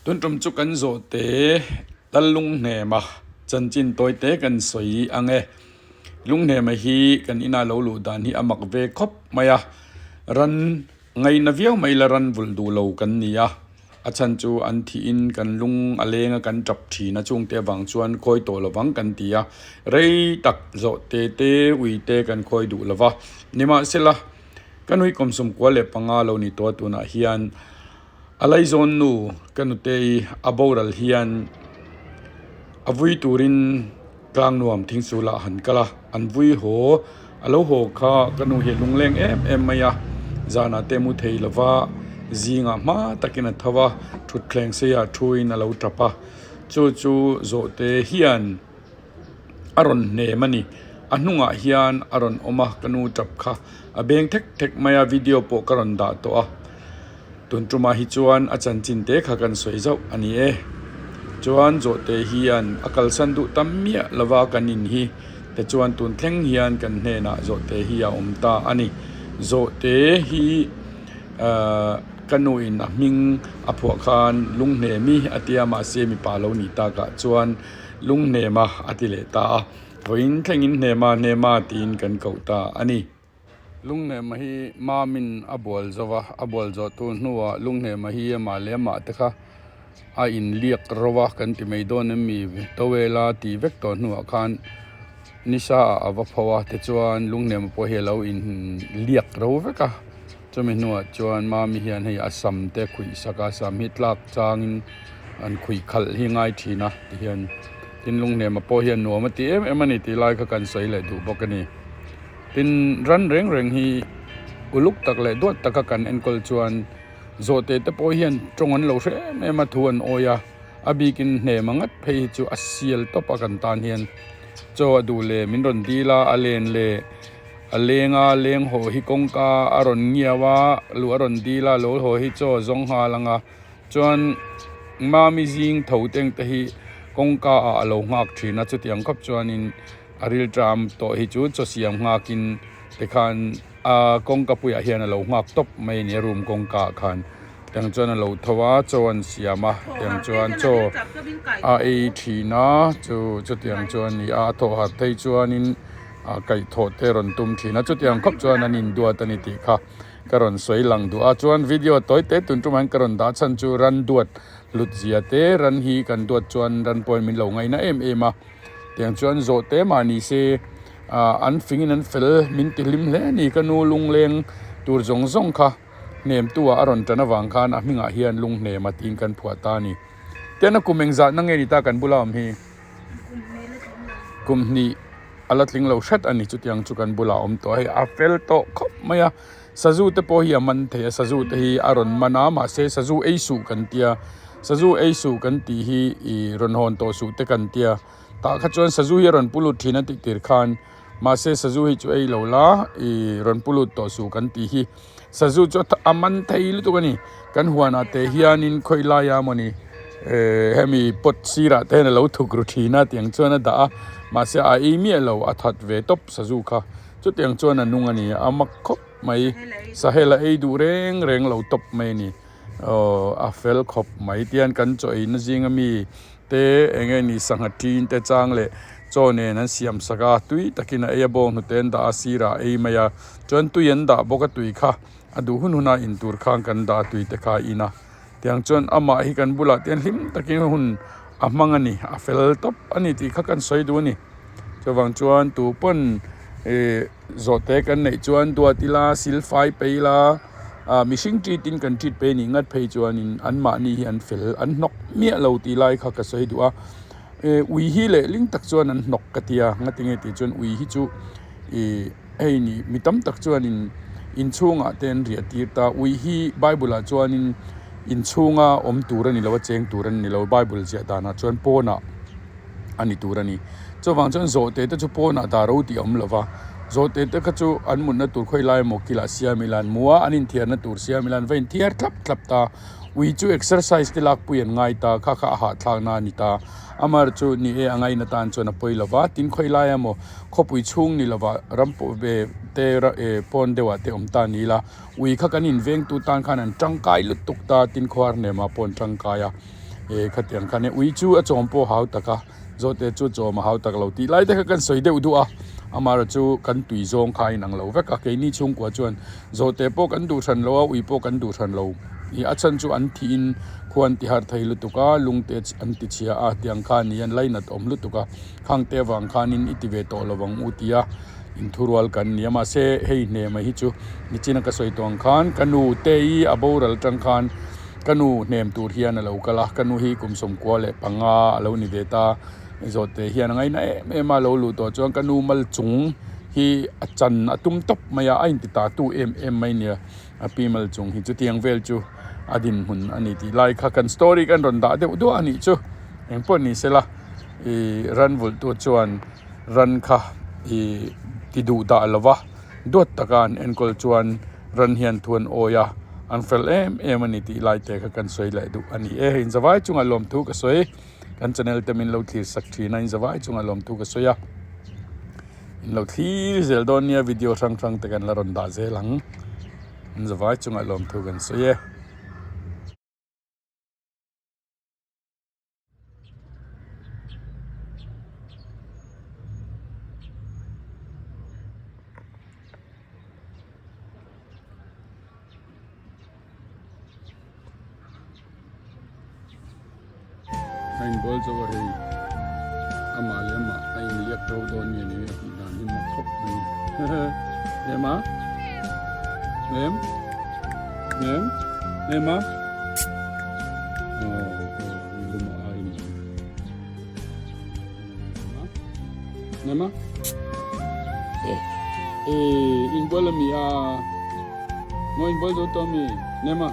Tun tum chu kan zawhte Lallunghnema chanchin tawite kan sawi ang e. Lunghnema hi kan ina lo luh dan hi a mak ve khawp mai a, ran ngaina viau mai la ran vulh duh lo kan ni a, a chhan chu an thihin kan lung a leng a kan tap thin a chungte avang chuan khawi tawh lovang kan ti a, rei tak zawhte te uite kan khawi duh lova, nimahsela ka nui kawmsum kua leh panga lo ni tawh a tunah hian. A laizawn nu ka nutei a boral hian a vui turin tlang nuam thingsul ah han kal a, an vui haw a lo haw kha ka nu hi a lungleng em em mai a, zanah te mu thei lova zingah hma takin a tho a, thutthleng seiah thuin a lo tap a, chu chu zawhte hian. a rawn hnem a ni a hnungah hian a rawn awm a ka nu tap kha a beng thek thek mai a video pawh ka rawn dah tawh a tun tumah hi chuan a chanchin te kha kan sawi zauh a ni e chuan zawhte hian a kalsan duh tam miah lova kan in hi tichuan tun thleng hian kan hnenah zawhte hi a awm ta a ni zawhte hi ahh ka nu in a hming a phuah khan lunghnemi a tia mahse mipa lo nih takah chuan. Lunghnema a ti leh ta a, vawiin thlengin Hnema Hnema tiin kan koh ta a ni. Lunghnema hi Mamin a bual zo va, a bual zawh tur hnuah Lunghnema hi amah leh amah te kha a inliak ro a, kan ti mai dawn em mi towel a tih vek tawh hnuah khan nisa ah a va pho a, tichuan Lunghnema pawh hi a lo inliak ro vek a. Chumi hnuah chuan Mami hian hei a sam te khuih sak a, sam hi tlak changin an khuih khalh hi ngai thin a tihian tin lunghnema pawh hian nuam a ti em em a ni tih lai kha kan sawi leh duh bawk a ni. Tin ran reng reng hi uluk tak leh duat taka kan enkawl chuan zawhte te pawh hian tawng an lo hre em em a thu an awi a, a bikin hnema ngat phei hi chu a sial tawp a kan tan hian chaw a duh leh min rawn dil a, a len leh. A leng a, leng haw hi kawngka a rawn ngiau a, luh a rawn dil a, lo haw hi chaw a zawng nghal ang a, chuan Mami zing tho teng te hi kawngka ah a lo nghak thin a, chutiang khawp chuanin a rilṭam tawh hi chu chaw siam nghakin tikhan a kawngka puiah hian a lo nghak tawp mai a ni a room kawngka ah khan tiang chuan a lo tho a, chaw an siam a, tiang chuan chaw a ei thin a, chu chutiang chuan a ni a, a thawh harh phei chuanin. a kaihthawh te rawn tum thin a chutiang khawp chuan an induat a ni tih kha ka rawn sawi lang duh a chuan video tawi te tun tumah hian ka rawn dah chhan chu ran duat hlut zia te ran hi kan duat chuan ran pawhin min lo ngaina em em a tiang chuan zawh te mah ni se ah an fingin an fel min ti hlim hle a ni ka nu lungleng tur zawng zawng kha hnemtu ah a rawn tan avang khan a hmingah hian lunghnem a tiin kan phuah ta a ni tian a kum engzahna nge ni ta kan bula awm hi. Kum hnih a la tling lo hret a ni chutiang chu kan bulah a awm tawh a hei a fel tawh khawp mai a sazu te pawh hi a man thei a sazu te hi a rawn man a mahse sazu ei suh kan tia sazu ei suh kan tih hi ih rawn hawn tawh suh te kan tia tah kha chuan sazu hi a rawn pu lut thin a tih tir khan mahse sazu hi chu ei lo la ih rawn pu lut tawh suh kan tih hi. Sazu chu a man thei lutuk a ni kan huanah te hianin khawi laia mawni ehh hemi pot sirah te hian a lo thuk ru thin a tiang chuan a dah a mahse a ei miah lo a that ve tawp sazu kha chutiang chuan a nung a ni a mak khawp mai sahel a ei duh reng reng lo tawp mai a ni aww a fel khawp mai tihian kan chaw eina zinga mi te eng nge ni sangha ṭin te chang leh chaw nen an siam sak a tui takin a ei a bawng hnute an dah a sirah a ei mai a. Chuan tui an dah bawk a tui kha a duh hun hun a in tur khan kan dah a tui te kha a in a tiang chuan amah hi kan bulah te hian hlim takin hun a hmang a ni a fel tawp a ni tih kha kan sawi duh a ni chuvang chuan tu pawn ih zawhte kan neih chuan duat ila silfai pe ila ah mihring treat in kan treat pe nih ngat phei chuanin anmahni hi an fel an hnawk miah lo tih lai kha ka sawi duh a ih ui hi leh ling tak chuan an hnawk ka ti a ngatinge tih chuan ui hi chu ih. Hei ni mi tam tak chuanin inchhungah te an riah tir ta ui hi bible ah chuanin inchhunga awm tur a ni lo a cheng tur a ni lo bible ziah danah chuan pawnah a ni tur a ni chuvang chuan zawhte te chu pawnah dah ro tih a awm lo va zawhte te kha chu an mutna tur khawi lai emaw kilah siam ila an mu a an inthiarna tur siam ila an va inthiar thlap thlap ta ui chu exercise te lakpui an ngai ta kha kha a hahthlakna a ni ta amaherawhchu ni e a ngaina tan chuan a pawi lo va tin khawi lai emaw. Khawpui chhung ni lovah ram pawh ve te pawn deuhah te awm ta ni ila ui kha kan invengtu tan khan an tangkai lutuk ta tin khuar hnemah pawh an tangkai a. Eh khatiang khan e ui chu a chawm pawh hau tak a zawhte chu chawm a hau tak lo tih lai te kha kan sawi deuh duh a amaherawh chu kan tui zawng kha a inang lo vek a keini chhungkua chuan zawhte pawh kan duh hran lo a ui pawh kan duh hran lo ih a chhan chu an thih in khua an ti har thei lutuk a lungte an ti chhia a tiang kha a ni an lainat awm lutuk a khangte avang khanin i ti ve tawh lo ang u tia inthurual kan ni a mahse hei hnema hi chu nichina ka sawi tawh ang khan ka nu te hi a boral tang khan. Ka nu hnem tur hian a lo kal a, ka nu hi kum sawmkua leh panga a lo ni ve ta. Zawhte hian a ngaina em em a, a lo luh tawh chuan ka nu mal chung hi a chan a tum tawp mai a, a inti ta tu em em mai nia a pi mal chung hi chutiang vel chu a dinhmun a ni tih lai kha kan story kan rawn dah deuh duah a nih chu. Engpawh ni sela ih ran vulh tu chuan ran kha ih ti duh dah lo va. Duat taka an enkawl chuan ran hian thu an awi a, an fel em em a ni tih lai te kha kan sawi leh duh a ni e. Hei inzavai chungah lawmthu ka sawi, kan channel te min lo thlir sak thin a, inzavai chungah lawmthu ka sawi a, in lo thlir zel dawn nia video hrang hrang te kan la rawn dah zel ang, inzavai chungah lawmthu kan sawi e. A inbual zo a hei amah leh amah a inliak ro dawn nge ni a tih dan hi mak khawp mai hnem a hnem hnem hnem a. Nema eh eh inbual ami a ngo inbual zo tawh ami nema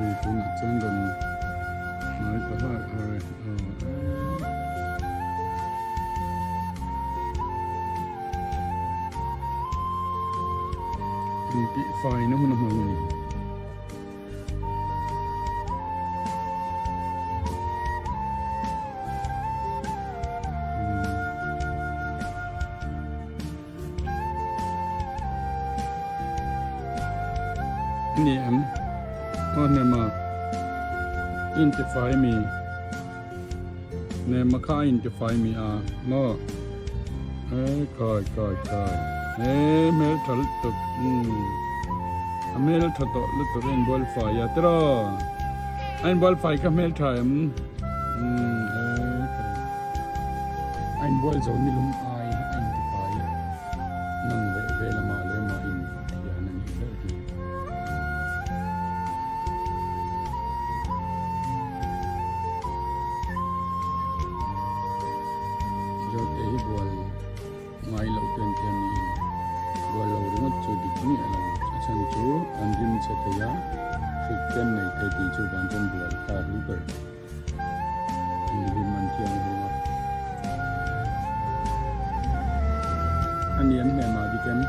hei tunah chuan rawn hnai ta har har e. Intih faina hun a hmang a ni. Ni em aw hnema intifai mi hnema kha a intifai mi a maw e kai kai kai e hmeltha lutuk umm a hmeltha tawh lutuk a inbual fai a tiraw a inbual fai kha hmeltha em umm e kai. A inbual zo nilum ai a intifai nang leh vel amah leh amah in thian a nih ber hi. Zawte hi bual ngai loh ten te niin bual lo ringawt chu dik miah lo. A chhan chu an rim chhe thei a, hrik ten nei thei tih chu van chuan bual kha a hlu ber. Rim an thiang hlawm a. A ni an hmeh mah dik em?